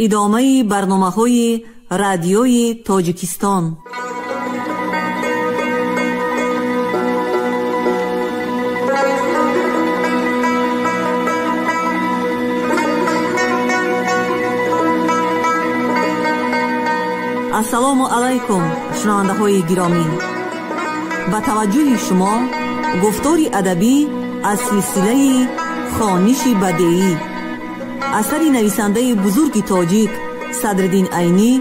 Идомаи барномаҳои радиои Тоҷикистон. Ассалому алайкум, шунавандаҳои гиромӣ. Ба таваҷҷӯҳи шумо гуфтори адабӣ аз силсилаи хониши бадеӣ, асари нависандаи бузурги тоҷик Садриддин Айнӣ,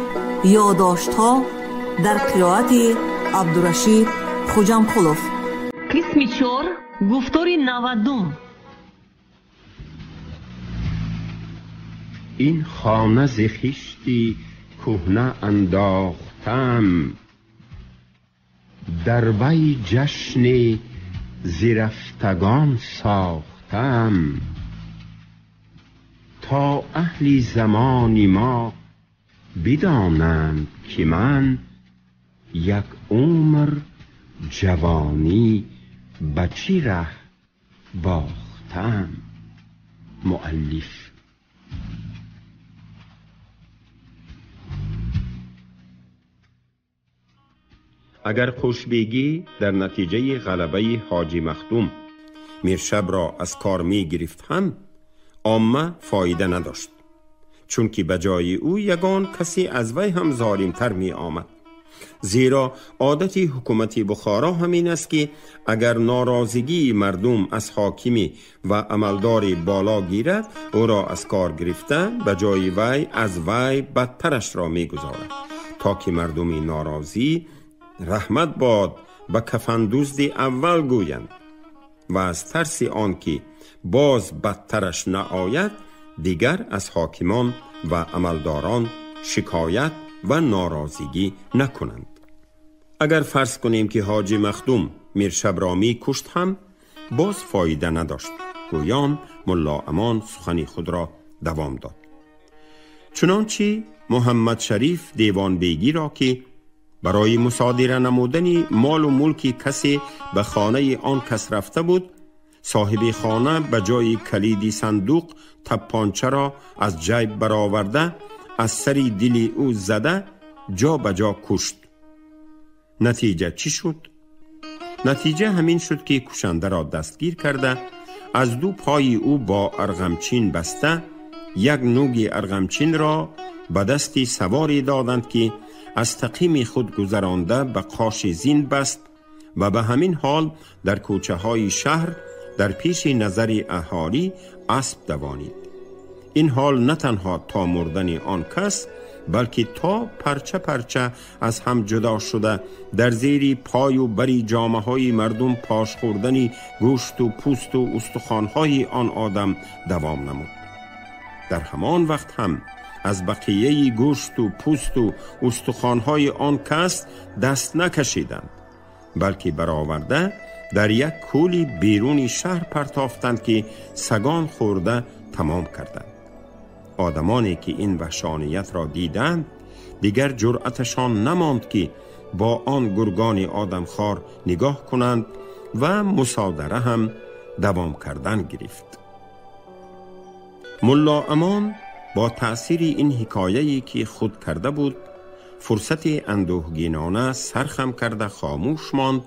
ёддоштҳо дар қироати Абдурашид Хуҷамқулов. Қисми 4, гуфтори 90. Ин хона зи хишти кӯҳна андохтам, дар вай ҷашни зирафтагон сохтам, то аҳли замони мо бидонанд ки ман як умр ҷавонӣ ба чӣ раҳ бохтам. Муаллиф. Агар Хушбегӣ дар натиҷаи ғалабаи Ҳоҷи Махдум Миршабро аз кор мегирифт ҳам, омма фоида надошт, чунки ба ҷои ӯ ягон касе аз вай ҳам золимтар меомад. Зеро одати ҳукумати Бухоро ҳамин аст ки агар норозигии мардум аз ҳокимӣ ва амалдори боло гирад, ӯро аз кор гирифта ба ҷои вай аз вай бадтарашро мегузорад, то ки мардуми норозӣ раҳмат бод ба кафандузди аввал гӯянд ва аз тарси он ки боз бадтараш наояд, дигар аз ҳокимон ва амалдорон шикоят ва норозигӣ накунанд. Агар фарз кунем ки Ҳоҷи Махдум Миршабро мекушт ҳам, боз фоида надошт. Гӯён Мулло Амон сухани худро давом дод. Чунончи Муҳаммад Шариф Девонбегиро ки барои мусодира намудани молу мулки касе ба хонаи он кас рафта буд, соҳиби хона ба ҷои калиди сандуқ таппончаро аз ҷайб бароварда, аз сари дили ӯ зада ҷо ба ҷо кушт. Натиҷа чӣ шуд? Натиҷа ҳамин шуд ки кушандаро дастгир карда, аз ду пои ӯ бо арғамчин баста, як нуги арғамчинро ба дасти саворе доданд ки аз тақими худ гузаронда ба қоши зин баст ва ба ҳамин ҳол дар кӯчаҳои шаҳр дар пеши назари аҳолӣ асп давонид. Ин ҳол на танҳо то мурдани он кас, балки то парча парча аз ҳам ҷудо шуда дар зери пою бари ҷомаҳои мардум пош хӯрдани гӯшту пӯсту устухонҳои он одам давом намуд. Дар ҳамон вақт ҳам аз бақияи гӯшту пӯсту устухонҳои он кас даст накашиданд, балки бароварда дар як кӯли беруни шаҳр партофтанд ки сагон хӯрда тамом карданд. Одамоне ки ин ваҳшониятро диданд, дигар ҷуръаташон намонд ки бо он гургони одамхор нигоҳ кунанд ва мусодара ҳам давом кардан гирифт. Мулло Амон бо таъсири ин ҳикояе ки худ карда буд, фурсати андӯҳгинона сархам карда хомӯш монд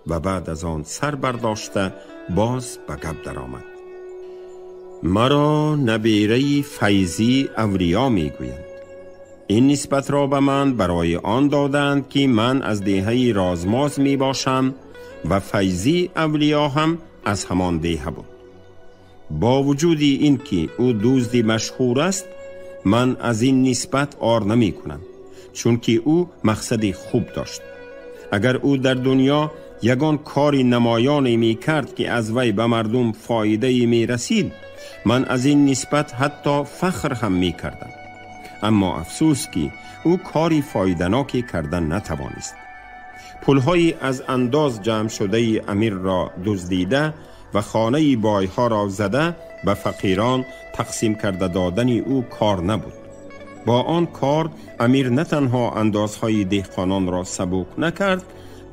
ва баъд аз он сар бардошта боз ба гап даромад. Маро набераи Файзӣ Авлиё мегӯянд. Ин нисбатро ба ман барои он доданд ки ман аз деҳаи Розмоз мебошам ва Файзӣ Авлиё ҳам аз ҳамон деҳа буд. Бо вуҷуди ин ки ӯ дузди машҳур аст, ман аз ин нисбат ор намекунам, чунки ӯ мақсади хуб дошт. Агар ӯ дар дунё ягон кори намоёне мекард ки аз вай ба мардум фоидае мерасид, ман аз ин нисбат ҳатто фахр ҳам мекардам. Аммо афсӯс ки ӯ кори фоиданоке карда натавонист. Пулҳои аз андоз ҷамъ шудаи амирро дуздида ва хонаи бойҳоро зада ба фақирон тақсим карда додани ӯ кор набуд. Бо он кор амир на танҳо андозҳои деҳқононро сабук накард,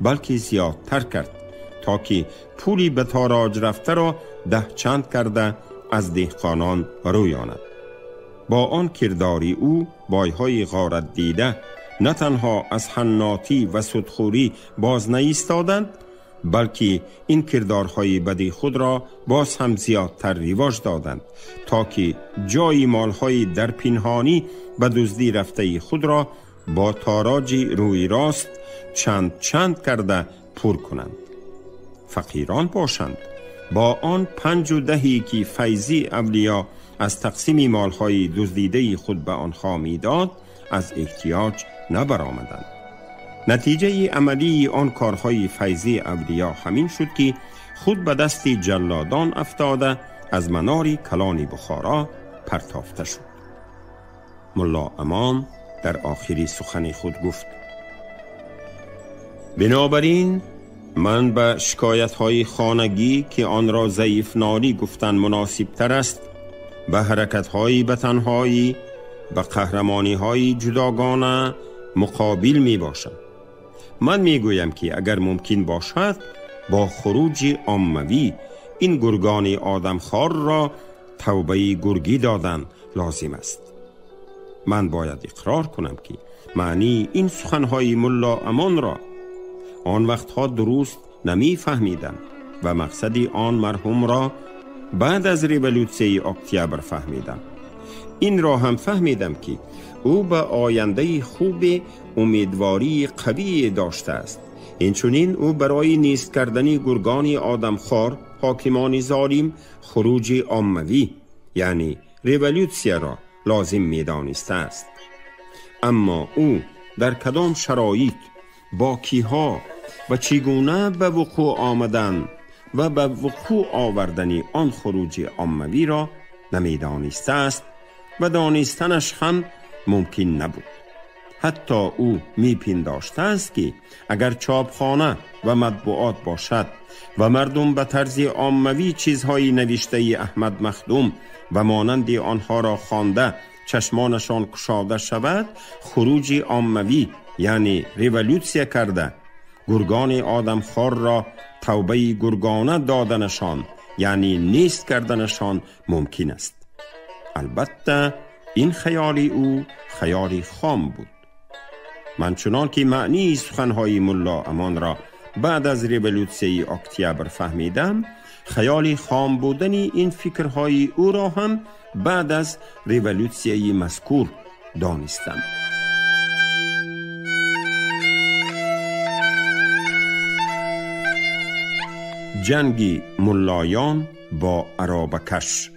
балки зиёдтар кард, то ки пули ба тороҷ рафтаро 10 чанд карда аз деҳқонон рӯёнад. با آن کرداری او بایهای غارت دیده نه تنها از حناطی و سودخوری باز نایستادند، بلکه این کردارهای بدی خود را باز هم زیادتر رواج دادند تا که جای مالهای در پنهانی به دزدی رفته خود را با تاراج روی راست چند چند کرده پر کنند. فقیران باشند با آن 5 و 10 که فیضی اولیا از تقسیم مالهای دزدیده خود به آنها میداد از احتیاج نبرآمدند. نتیجه عملی آن کارهای فیضی اولیا همین شد که خود به دست جلادان افتاده از منار کلان بخارا پرتافته شد. ملا امان در آخری سخن خود گفت: بنابراین من به شکایت‌های خانگی که آن را ضعیف نالی گفتن مناسب تر است، به حرکت‌های به تنهایی، به قهرمانی‌های جداگانه مقابل می باشم. من می گویم که اگر ممکن باشد با خروج عاموی این گرگان آدمخوار را توبه گرگی دادن لازم است. من باید اقرار کنم که معنی این سخنهای ملا امان را آن وقتها درست نمی فهمیدم و مقصد آن مرحوم را بعد از رولوسیون اکتبر فهمیدم. این را هم فهمیدم که او به آینده خوب امیدواری قوی داشته است. اینچنین او برای نیست کردن گرگان آدمخوار حاکمان ظالم خروج عاموی یعنی رولوسیون را لازم می دانسته است. اما او در کدام شرایط، با کیها و چگونه به وقوع آمدن و به وقوع آوردن آن خروج عاموی را نمی دانسته است و دانستنش هم ممکن نبود. حتی او می پنداشته است که اگر چاپخانه و مطبوعات باشد و مردم به طرز عاموی چیزهای نوشته احمد مخدوم و مانند آنها را خوانده چشمانشان کشاده شود، خروج عاموی یعنی رولوسیون کرده گرگان آدمخوار را توبه گرگانه دادنشان یعنی نیست کردنشان ممکن است. البته این خیال او خیالی خام بود. من چنان که معنی سخنهای ملا امان را بعد از رولوسیون اکتبر فهمیدم، خیال خام بودن این فکرهای او را هم بعد از رولوسیون مذکور دانستم. جنگ ملایان با عرابکش.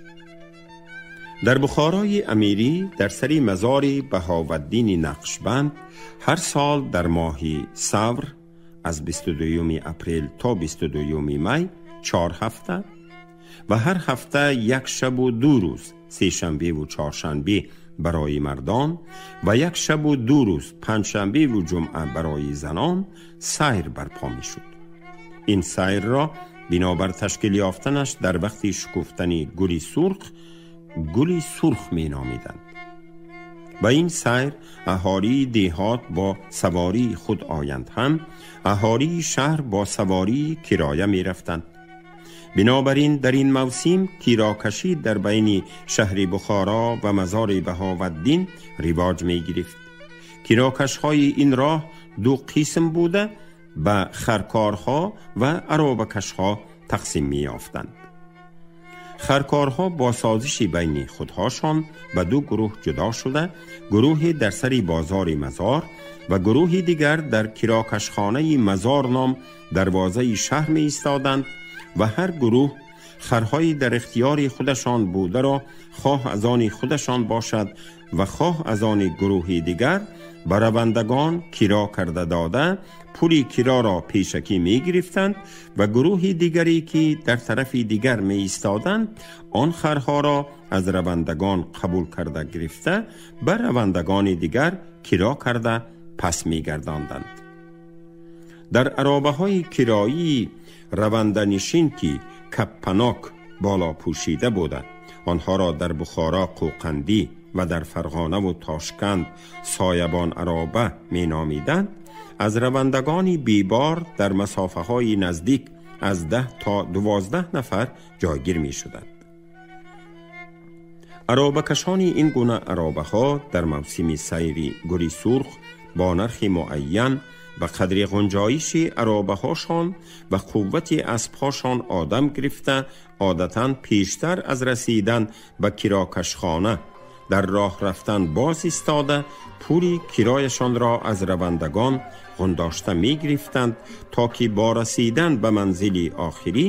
در بخارای امیری در سری مزار بهاءالدین نقشبند هر سال در ماه ثور از 22 اپریل تا 22 می 4 هفته و هر هفته یک شب و 2 روز، سه شنبه و چهارشنبه برای مردان و یک شب و 2 روز پنجشنبه و جمعه برای زنان سیر برپا می شد. این سیر را بنابر تشکیل یافتنش در وقت شکفتن گلی سرخ، گلی سرخ می نامیدند. با این سیر اهالی دیهات با سواری خود آیند، هم اهالی شهر با سواری کرایه می رفتند. بنابراین در این موسم کراکشی در بین شهر بخارا و مزار بهاءالدین رواج می گرفت. کراکش های این راه 2 قسم بوده، به خرکارها و عرابکشها تقسیم می یافتند. خرکارها با سازش بین خودهاشان به 2 گروه جدا شده، گروهی در سر بازار مزار و گروهی دیگر در کراکشخانه مزار نام دروازه شهر می ایستادند و هر گروه خرهای در اختیار خودشان بوده را خواه از آن خودشان باشد و خواه از آن گروه دیگر به روندگان کرا کرده داده، پولی کرا را پیشکی می گرفتند و گروه دیگری که در طرف دیگر می ایستادند آن خرها را از روندگان قبول کرده گرفته به روندگان دیگر کرا کرده پس می گرداندند. در عرابه های کرایی روندنشین که کپناک بالا پوشیده بودند، آنها را در بخارا قوقندی و در فرغانه و تاشکند سایبان عرابه می نامیدند، از روندگان بیبار در مسافه های نزدیک از 10 تا 12 نفر جایگیر می شدند. Аробакашони ин гуна аробаҳо дар мавсими сайри Гули Сурх бо нархи муайян ба қадри гунҷоиши аробаҳошон ва қуввати аспҳошон одам гирифта, одатан пештар аз расидан ба кирокашхона дар роҳ рафтан боз истода, пули кирояшонро аз равандагон ғундошта мегирифтанд, то ки бо расидан ба манзили охирӣ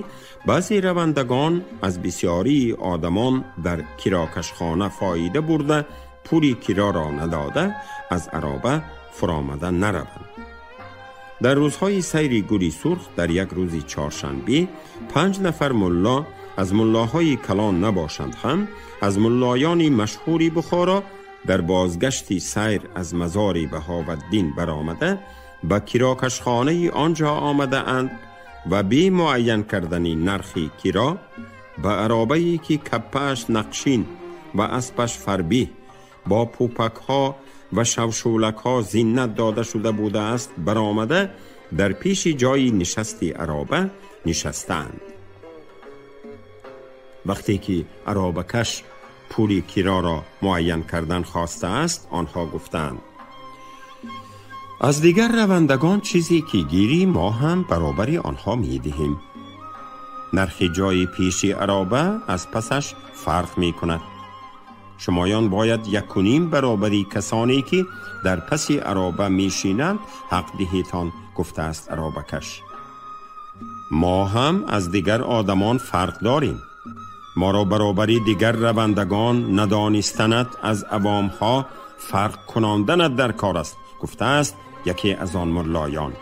баъзе равандагон аз бисёрии одамон дар кирокашхона фоида бурда, пули кироро надода аз ароба фуромада нараванд. Дар рӯзҳои сайри Гули Сурх дар як рӯзи чоршанбе 5 нафар мулло аз муллоҳои калон набошанд ҳам аз муллоёни машҳури Бухоро дар бозгашти сайр аз мазори Баҳоваддин баромада ба кирокашхонаи он ҷо омадаанд ва бе муайян кардани нархи киро ба аробае ки каппааш нақшин ва аспаш фарбиҳ бо пӯпакҳо ва шавшӯлакҳо зинат дода шуда будааст баромада дар пеши ҷои нишасти ароба нишастаанд. Вақте ки аробакаш пули кироро муайян кардан хостааст, онҳо гуфтанд: аз дигар равандагон чизе ки гирӣ мо ҳам баробари онҳо медиҳем. Нархи ҷои пеши ароба аз пасаш фарқ мекунад. Шумоён бояд 1.5 баробари касоне ки дар паси ароба мешинанд ҳақ диҳетон, гуфтааст аробакаш. Мо ҳам аз дигар одамон фарқ дорем. Моро баробари дигар равандагон надонистанат аз авомҳо фарқ кунонданат дар кор аст, гуфтааст яке аз он муллоён.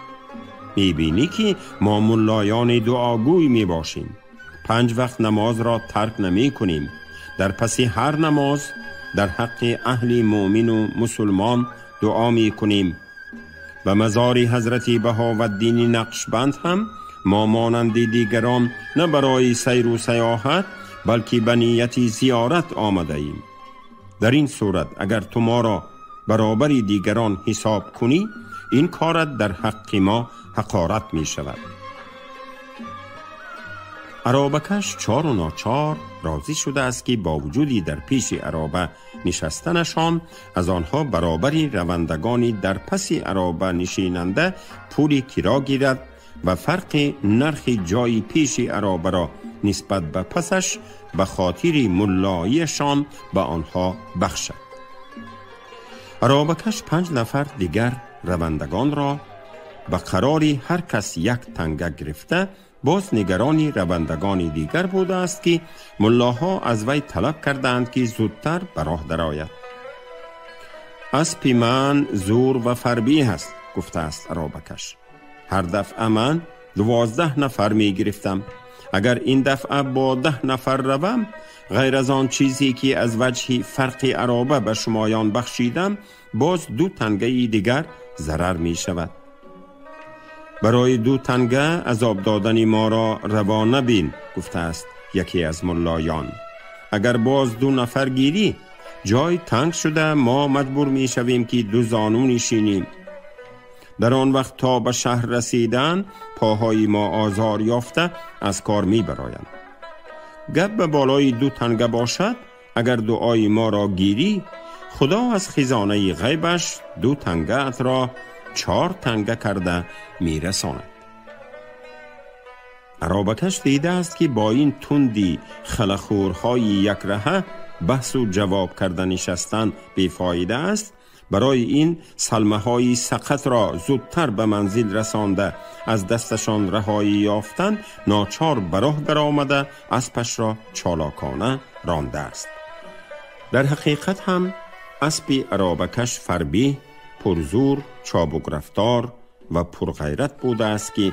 Мебинӣ ки мо муллоёни дуогӯй мебошем. 5 вақт намозро тарк намекунем. Дар паси ҳар намоз дар ҳаққи аҳли муъмину мусулмон дуо мекунем. Ба мазори ҳазрати Баҳоваддини Нақшбанд ҳам мо монанди дигарон на барои сайру саёҳат, балки ба нияти зиёрат омадаем. Дар ин сурат агар ту моро баробари дигарон ҳисоб кунӣ, ин корат дар ҳаққи мо ҳақорат мешавад. Аробакаш чору ночор розӣ шудааст ки бо вуҷуди дар пеши ароба нишастанашон аз онҳо баробари равандагони дар паси ароба нишинанда пули киро гирад ва фарқи нархи ҷои пеши аробаро нисбат ба пасаш ба хотири муллоияшон ба онҳо бахшад. Аробакаш 5 нафар дигар равандагонро ба қарори ҳар кас 1 танга гирифта, боз нигарони равандагони дигар будааст ки муллоҳо аз вай талаб кардаанд ки зудтар ба роҳ дарояд. Аспи ман зур ва фарбиҳ аст, гуфтааст аробакаш. Ҳар дафъа ман 12 нафар мегирифтам. Агар ин дафъа бо 10 нафар равам, ғайр аз он чизе ки аз ваҷҳи фарқи ароба ба шумоён бахшидам, боз 2 тангаи дигар зарар мешавад. Барои 2 танга азоб додани моро раво набин, гуфтааст яке аз муллоён. Агар боз 2 нафар гирӣ, ҷой танг шуда мо маҷбур мешавем ки 2 зону нишинем. Дар он вақт то ба шаҳр расидан поҳои мо озор ёфта аз кор мебароянд. Гап ба болои 2 танга бошад, агар дуои моро гирӣ, худо аз хизонаи ғайбаш 2 тангаатро 4 танга карда мерасонад. Аробакаш дидааст ки бо ин тунди халахӯрҳои якраҳа баҳсу ҷавоб карда нишастан бефоида аст. Барои ин салмаҳои сақатро зудтар ба манзил расонда аз дасташон раҳоӣ ёфтан, ночор ба роҳ даромада аспашро чолокона рондааст. Дар ҳақиқат ҳам аспи аробакаш фарбиҳ, пурзур, чобукрафтор ва пурғайрат будааст ки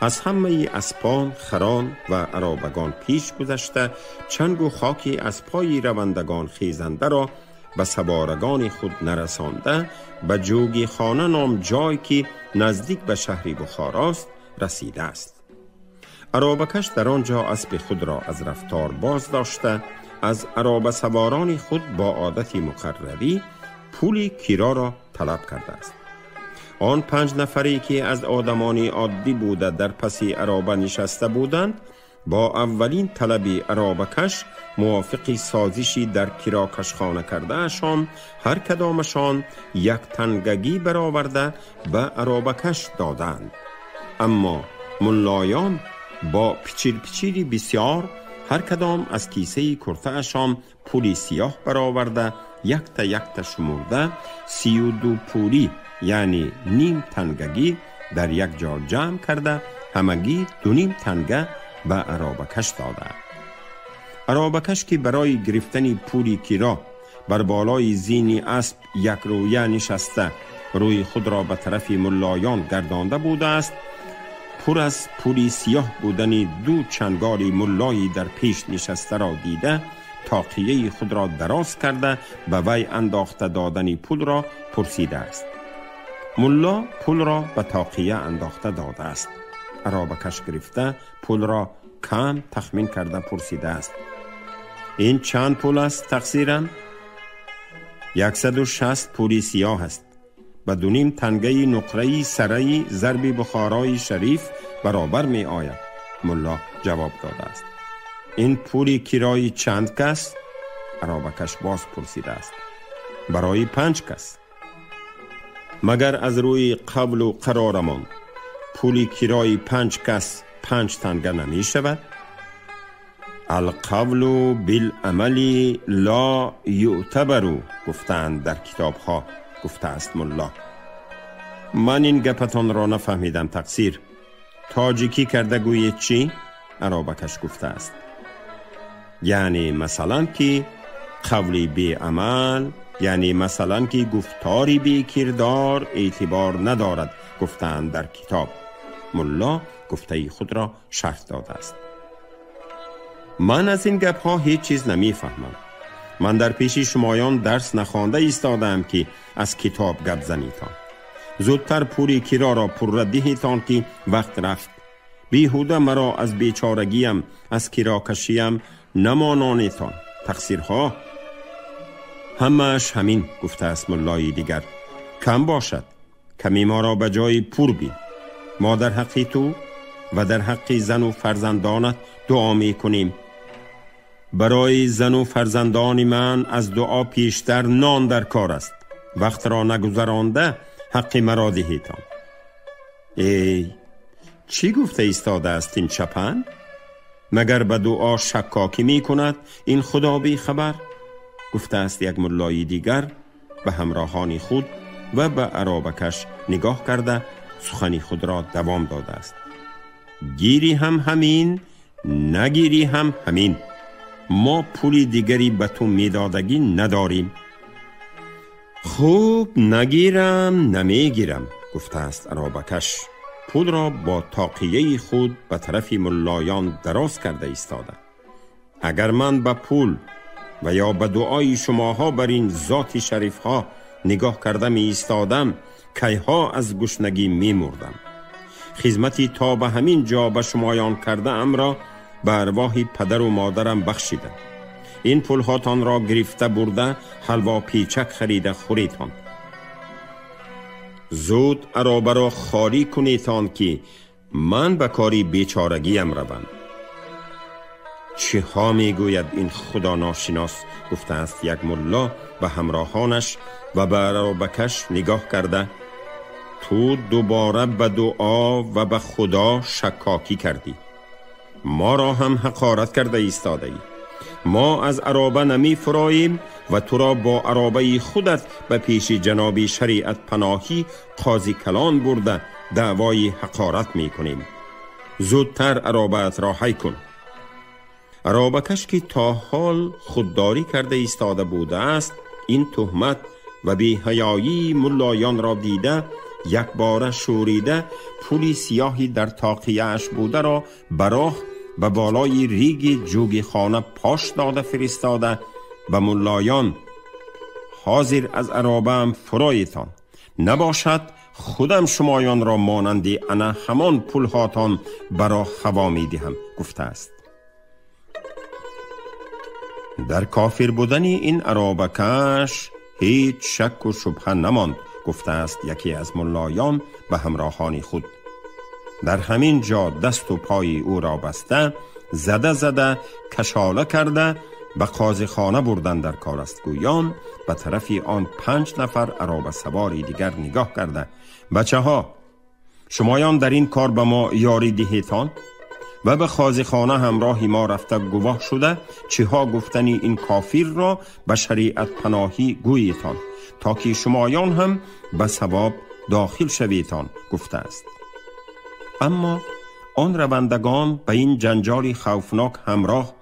аз ҳамаи аспон, харон ва аробагон пеш гузашта, чангу хоки аз пои равандагон хезандаро ба саворагони худ нарасонда, ба ҷӯги хона ном ҷой ки наздик ба шаҳри Бухорост расидааст. Аробакаш дар он ҷо аспи худро аз рафтор боз дошта, аз аробасаворони худ бо одати муқаррарӣ пули кироро талаб кардааст. Он 5 нафаре ки аз одамони оддӣ буда дар паси ароба нишаста буданд, бо аввалин талаби аробакаш мувофиқи созиши дар кирокашхона кардаашон ҳар кадомашон як тангагӣ бароварда ба аробакаш доданд. Аммо муллоён бо пичирпичири бисёр ҳар кадом аз кисаи куртаашон пули сиёҳ бароварда якта якта шумурда 32 пулӣ, яъне ним тангагӣ дар як ҷо ҷамъ карда ҳамагӣ 2.5 танга ба аробакаш доданд. Аробакаш ки барои гирифтани пули киро бар болои зини асп як рӯя нишаста рӯи худро ба тарафи муллоён гардонда будааст, пур аз пули сиёҳ будани ду чанголи муллои дар пеш нишастаро дида тоқияи худро дароз карда ба вай андохта додани пулро пурсидааст. Мулло пулро ба тоқия андохта додааст. Аробакаш гирифта пулро кам тахмин карда пурсидааст: ин чанд пул аст тақсирам? 160 пули сиёҳ аст. Ба 2.5 тангаи нуқраи сараи зарби Бухорои шариф баробар ми ояд. Мулло ҷавоб додааст: ин пули кирои чанд кас? Аробакаш боз пурсидааст: барои 5 кас. Магар аз рӯи қавлу қарорамон пули кирои 5 кас 5 танга намешавад? Алқавлу билъамали ла юътабару гуфтаанд дар китобҳо, гуфтааст мулло. Ман ин гапатонро нафаҳмидам тақсир. Тоҷикӣ карда гӯед чӣ? Аробакаш гуфтааст: яъне масалан ки қавли беамал, яъне масалан ки гуфтори бекирдор эътибор надорад, гуфтаанд дар китоб. Мулло гуфтаи худро шарҳ додааст: ман аз ин гапҳо ҳеҷ чиз намефаҳмам. Ман дар пеши шумоён дарс нахонда истодаам ки аз китоб гап занитон. Зудтар пули кироро пурра диҳитон ки вақт рафт. Беҳуда маро аз бечорагиям, аз кирокашиям намононетон. Тақсирҳо ҳамааш ҳамин, гуфтааст муллои дигар. Кам бошад, ками моро ба ҷои пур бин. Мо дар ҳаққи ту ва дар ҳаққи зану фарзандонат дуо мекунем. Барои зану фарзандони ман аз дуо пештар нон дар кор аст. Вақтро нагузаронда ҳаққи маро диҳитон. Эй, чӣ гуфта истодааст ин чапан? Магар ба дуо шаккокӣ мекунад ин худо бехабар? Гуфтааст як муллои дигар ба ҳамроҳони худ ва ба аробакаш нигоҳ карда сухани худро давом додааст: гирӣ ҳам ҳамин, нагирӣ ҳам ҳамин. Мо пули дигари ба ту медодагӣ надорем. Хуб, нагирам, намегирам, гуфтааст аробакаш. Пулро бо тоқияи худ ба тарафи муллоён дароз карда истода: агар ман ба пул ва ё ба дуои шумоҳо бар ин зоти шарифҳо нигоҳ карда меистодам, кайҳо аз гушнагӣ мемурдам. Хизмати то ба ҳамин ҷо ба шумоён кардаамро ба арвоҳи падару модарам бахшидам. Ин пулҳотонро гирифта бурда ҳалво печак харида хӯретон. Зуд аробаро холӣ кунетон ки ман ба кори бечорагиям равам. Чиҳо мегӯяд ин худоношинос, гуфтааст як мулло ба ҳамроҳонаш ва ба аробакаш нигоҳ карда: ту дубора ба дуо ва ба худо шаккокӣ кардӣ. Моро ҳам ҳақорат карда истодаӣ. Мо аз ароба намефуроем ва туро бо аробаи худат ба пеши ҷаноби шариат паноҳӣ қози калон бурда даъвои ҳақорат мекунем. Зудтар аробаатро ҳай кун. Аробакаш ки то ҳол худдорӣ карда истода будааст, ин туҳмат ва беҳаёии муллоёнро дида якбора шӯрида пули сиёҳи дар тоқияаш бударо ба роҳ ба болои риги ҷуги хона пош дода фиристода ба муллоён: ҳозир аз аробаам фуроитон, набошад худам шумоёнро монанди ана ҳамон пулҳотон ба роҳ ҳаво медиҳам, гуфтааст. Дар кофир будани ин аробакаш ҳеҷ шакку шубҳа намонд, гуфтааст яке аз муллоён ба ҳамроҳони худ. Дар ҳамин ҷо дасту пои ӯро баста, зада зада кашола карда به قاضیخانه بردن در کار است گویان به طرف آن 5 نفر عرابه سواری دیگر نگاه کرده بچه ها شمایان در این کار به ما یاری دهیتان و به قاضیخانه همراه ما رفته گواه شده چه گفتنی این کافر را به شریعت پناهی گویتان تا که شمایان هم به ثواب داخل شویتان گفته است. اما آن روندگان به این جنجال خوفناک همراه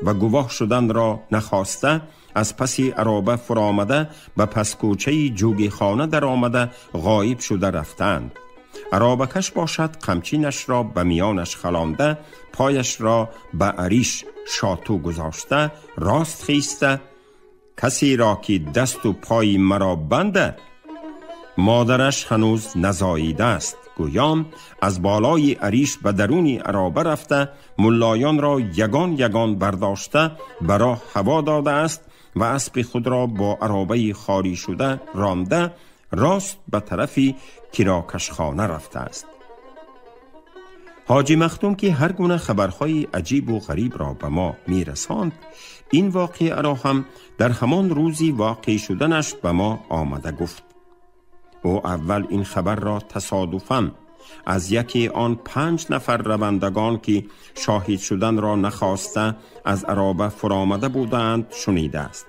و گواه شدن را نخواسته از پس عرابه فرآمده به پس کوچه جوگی خانه در آمده غایب شده رفتند. عرابه کش باشد قمچینش را به میانش خلانده پایش را به عریش شاتو گذاشته راست خیسته کسی را که دست و پای مرا بنده مادرش هنوز نزاییده است گویان از بالای عریش به درون عرابه رفته ملایان را یگان یگان برداشته برا هوا داده است و اسب خود را با عرابه خالی شده رانده راست به طرف کراکشخانه رفته است. حاجی مخدوم که هر گونه خبرهای عجیب و غریب را به ما میرساند این واقعه را هم در همان روزی واقع شدنش به ما آمده گفت. او اول این خبر را تصادفاً از یکی آن 5 نفر روندگان که شاهد شدن را نخواسته از عرابه فرآمده بودند شنیده است.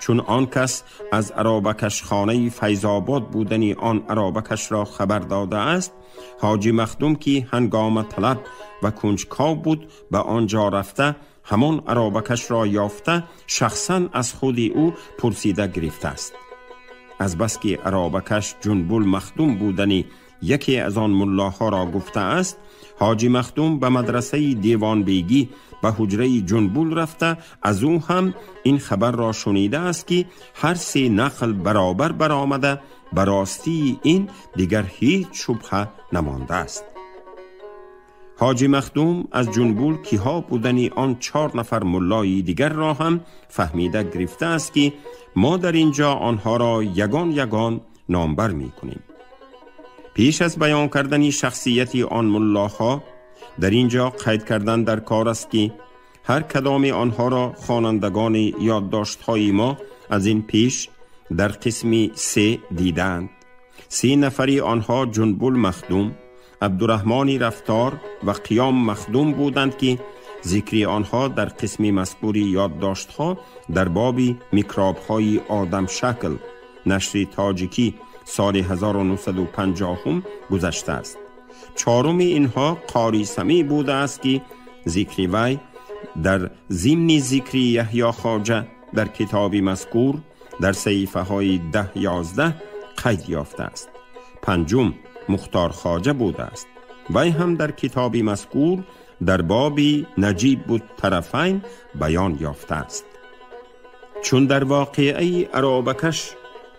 چون آن کس از عرابه‌کش خانه فیض آباد بودن آن عرابه‌کش را خبر داده است، حاجی مخدوم که هنگام طلب و کنجکاو بود به آنجا رفته همان عرابه‌کش را یافته شخصاً از خود او پرسیده گرفته است. از بس که عرابه‌کش جنبول مخدوم بودنی یکی از آن ملاها را گفته است، حاجی مخدوم به مدرسه دیوان بیگی به حجره جنبول رفته از او هم این خبر را شنیده است که هر 3 نقل برابر برآمده، براستی این دیگر هیچ شبهه نمانده است. حاجی مخدوم از جنبول کیها بودنی آن 4 نفر ملای دیگر را هم فهمیده گرفته است که ما در اینجا آنها را یگان یگان نامبر می کنیم. پیش از بیان کردن شخصیت آن ملاها در اینجا قید کردن در کار است که هر کدام آنها را خوانندگان یادداشت‌های ما از این پیش در قسم 3 دیدند. 3 نفری آنها جنبول مخدوم، عبدالرحمن رفتار و قیام مخدوم بودند که ذکر آنها در قسم مذکور یادداشت‌ها در باب میکروب‌های آدم شکل نشر تاجیکی سال 1950 گذشته است. 4 اینها قاری سمی بوده است که ذکر وی در ضمن ذکر یحیی خواجه در کتاب مذکور در صحیفه های 10-11 قید یافته است. 5 مختار خواجه بوده است. وی هم در کتاب مذکور در باب نجیب الطرفین بیان یافته است. چون در واقعه عرابه‌کش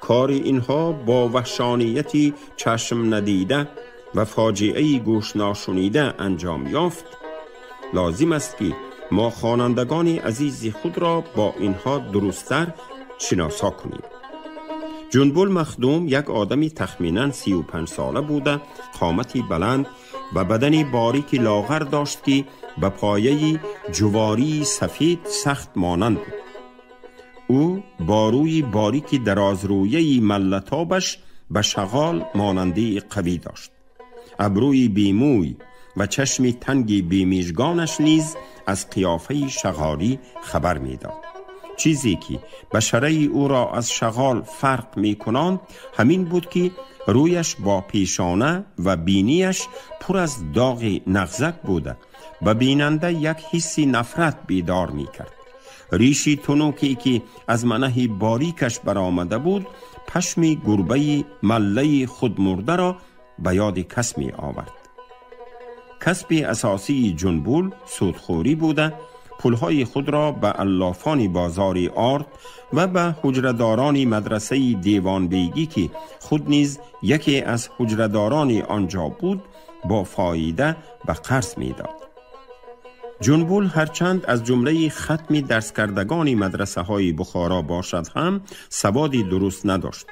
کار اینها با وحشانیتی چشم ندیده و فاجعه گوش ناشنیده انجام یافت، لازم است که ما خوانندگان عزیز خود را با اینها درست‌تر شناسا کنیم. جنبول مخدوم یک آدمی تخمیناً 35 ساله بوده، قامتی بلند و بدنی باریک لاغر داشت که به پایه جواری سفید سخت مانند بود. او با روی باریک درازرویه ملتابش به شغال ماننده قوی داشت. ابروی بیموی و چشم تنگ بیمیژگانش نیز از قیافه شغالی خبر میداد. چیزی که بشره او را از شغال فرق میکنند همین بود که رویش با پیشانه و بینیش پر از داغ نغزک بوده و بیننده یک حس نفرت بیدار میکرد. ریشی تنوکی که از منه باریکش برآمده بود پشم گربه مله خود مرده را به یاد کس می آورد. کسب اساسی جنبول سودخوری بوده، پولهای خود را به علافان بازار آرد و به حجرداران مدرسه دیوان بیگی که خود نیز یکی از حجرداران آنجا بود با فایده به قرض می داد. جنبول هرچند از جمله ختم درس کردگان مدرسه های بخارا باشد هم سوادی درست نداشت.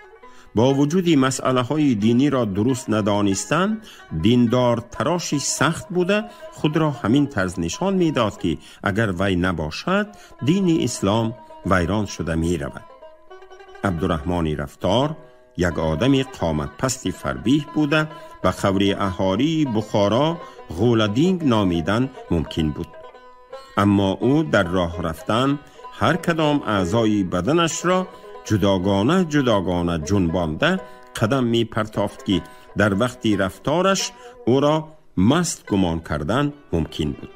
با وجود مسئله های دینی را درست ندانستن، دیندار تراشی سخت بوده خود را همین طرز نشان میداد که اگر وی نباشد دین اسلام ویران شده می رود. عبدالرحمن رفتار یک آدم قامت پست فربیه بوده و خبر اهالی بخارا غولدینگ نامیدن ممکن بود. اما او در راه رفتن هر کدام اعضای بدنش را جداگانه جداگانه جنبانده قدم می پرتافت که در وقتی رفتارش او را مست گمان کردن ممکن بود.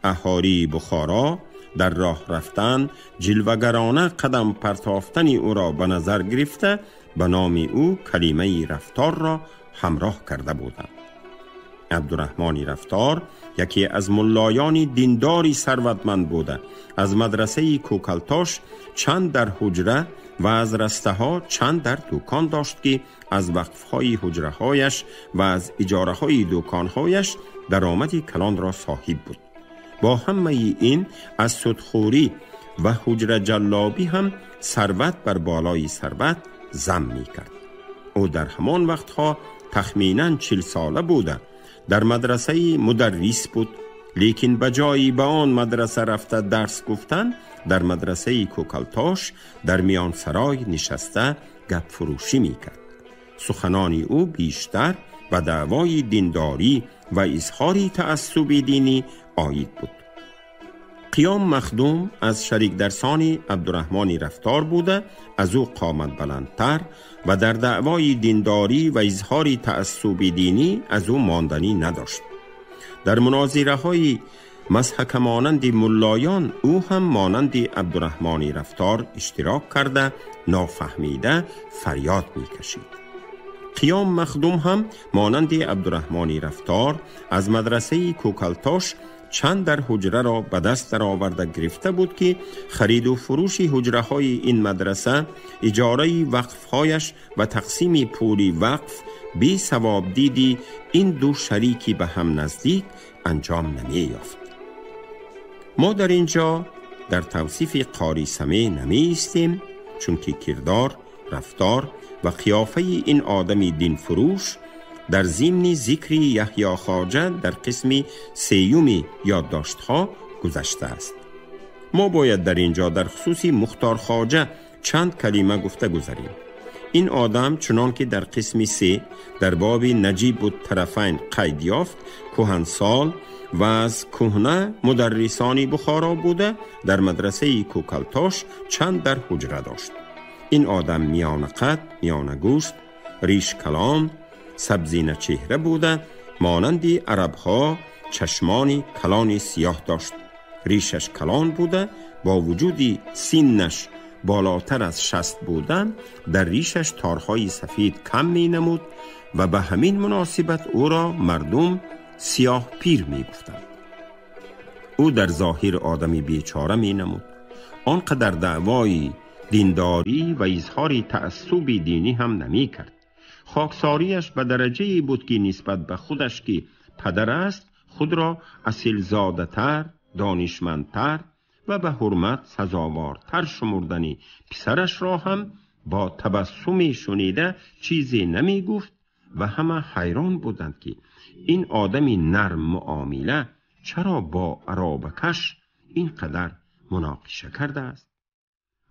اهالی بخارا در راه رفتن جلوگرانه قدم پرتافتن او را به نظر گرفته به نام او کلمه رفتار را همراه کرده بودند. عبدالرحمن رفتار یکی از ملایان دینداری ثروتمند بوده، از مدرسه کوکلتاش چند در حجره و از رسته ها چند در دوکان داشت که از وقف های حجره هایش و از اجاره های دوکان هایش درآمد کلان را صاحب بود. با همه این از سودخوری و حجره جلابی هم ثروت بر بالای ثروت زم می کرد. او در همان وقتها تخمیناً 40 ساله بوده، در مدرسه مدرس بود، لیکن بجایی به آن مدرسه رفته درس گفتن در مدرسه کوکلتاش در میان سرای نشسته گپ فروشی می کرد. سخنان او بیشتر به دعوای دینداری و اظهار تعصب دینی عاید بود. قیام مخدوم از شریک درسان عبدالرحمن رفتار بوده، از او قامت بلندتر و در دعوای دینداری و اظهار تعصب دینی از او ماندنی نداشت. در مناظره های مضحکه مانند ملایان او هم مانند عبدالرحمن رفتار اشتراک کرده نافهمیده فریاد می کشید. قیام مخدوم هم مانند عبدالرحمن رفتار از مدرسه کوکلتاش چند در حجره را به دست در آورده گرفته بود که خرید و فروش حجره های این مدرسه، اجاره وقف هایش و تقسیم پولی وقف بی ثواب دیدی این دو شریکی به هم نزدیک انجام نمی یافت. ما در اینجا در توصیف قاری سمه نمی ایستیم، چون که کردار، رفتار و قیافه این آدم دین فروش در ضمن ذکر یحیی خواجه در قسم سیوم یادداشت‌ها گذشته است. ما باید در اینجا در خصوص مختار خواجه چند کلمه گفته گذریم. این آدم چنان که در قسم 3 در باب نجیب الطرفین قید یافت، کهنسال و از کهنه مدرسان بخارا بوده، در مدرسه کوکلتاش چند در حجره داشت. این آدم میان قد، میان گوشت، ریش کلان، سبزینه چهره بوده، مانند عربها چشمان کلان سیاه داشت. ریشش کلان بوده، با وجود سینش بالاتر از 60 بودن، در ریشش تارهای سفید کم می نمود و به همین مناسبت او را مردم سیاه پیر می گفتند. او در ظاهر آدمی بیچاره می نمود. آنقدر دعوای دینداری و اظهار تعصب دینی هم نمی کرد. خاکساریش به درجه بود که نسبت به خودش که پدر است خود را اصیلزاده تر، دانشمندتر و به حرمت سزاوارتر شمردنی پسرش را هم با تبسم شنیده چیزی نمی گفت و همه حیران بودند که این آدمی نرم معامله چرا با عرابکش اینقدر مناقشه کرده است.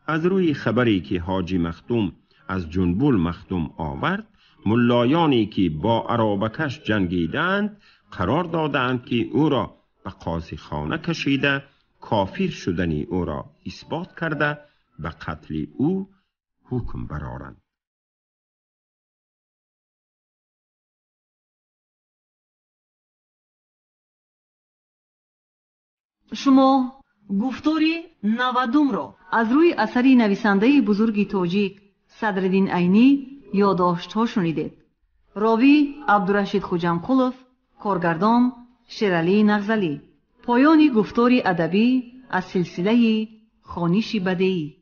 از روی خبری که حاجی مخدوم از جنبول مخدوم آورد، ملایانی که با عرابکش جنگیدند قرار دادند که او را به قاضی خانه کشیده، کافر شدنی او را اثبات کرده، به قتل او حکم برآرند. شما گفتاری 90 را از روی اثر نویسنده بزرگ تاجیک صدرالدین عینی یادداشت‌ها شنیدید. راوی عبدالرشید خوجامقولов، کارگردان شیرعلی نغزلی. پایان گفتار ادبی از سلسله خوانش بدیعی.